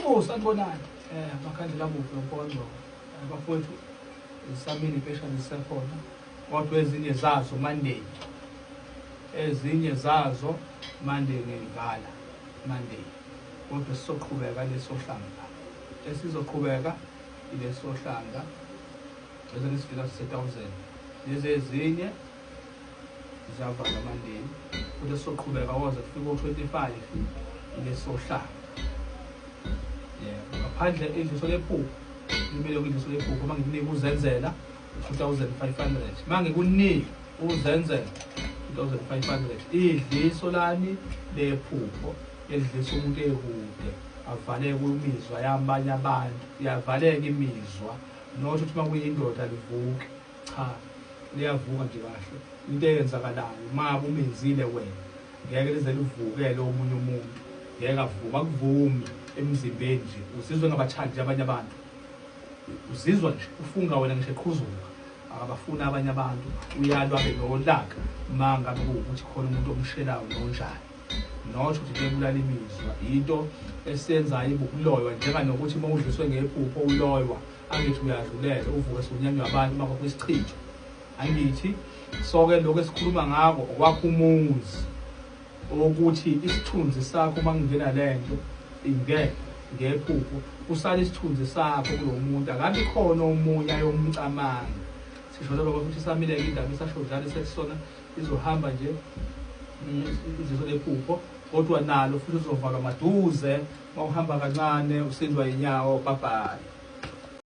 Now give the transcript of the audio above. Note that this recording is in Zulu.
Oh, sanibonani. Makhandlela abovu nomfowethu. Bafowethu, zisamile impeshana zisekhona. Kodwa ezinye zazo Monday. Ezinye zazo Monday ngiyivala. Monday. Kodwa sizoqhubeka lesohlanga. Esizoqhubeka ilesohlanga. Bese nisifika sise 1000. Lezi ezinye ziyavala Monday. Kodwa sizoqhubeka waze kufike u25 ilesohlanga. Yebo, ngaphandle idliso lephupho limele kwidliso lephupho uma ngikunika uzenzela 2500, uma ngikunika uzenzela 2500 idliso lani lephupho elidlisa umuntu ekude avaleke imizwa yabanye abantu, iyavaleka imizwa, not ukuthi uma kuyindoda livuke, cha, liyavuka nje kahle. Into eyenzakalayo uma umenzile wena ngeke lize livukele omunye umuntu, ngeke avume, akuvumi emzimbeni nje, uzizwe engabathandi nje abanye abantu, uzizwa nje ufunga wena ngisho eqhuzuka akabafuni abanye abantu, uyalwa abe nolaka uma ngabe kuwukuthi khona umuntu omshelayo nonjani. Not ukuthi into ebulala imizwa, into esiyenzayo ibukuloywa, njenganokuthi uma udliswe ngephupho uloywa, angithi uyadlulela uvuke sewunyanywa abantu uma kwakho isichitho, angithi soke lokho esikhuluma ngako okwakho umuzi, ukuthi isithunzi sakho uma kungena lento ingene ngephupho kusala isithunzi sakho kulo muntu, akabi khona omunye ayomcamanga. Sisho njalo futhi isamile-ke indaba isasho njalo isekusona izohamba nje idliso lephupho, kodwa nalo futhi uzovalwa maduze uma uhamba kancane usindwa inyawo. Bye bye.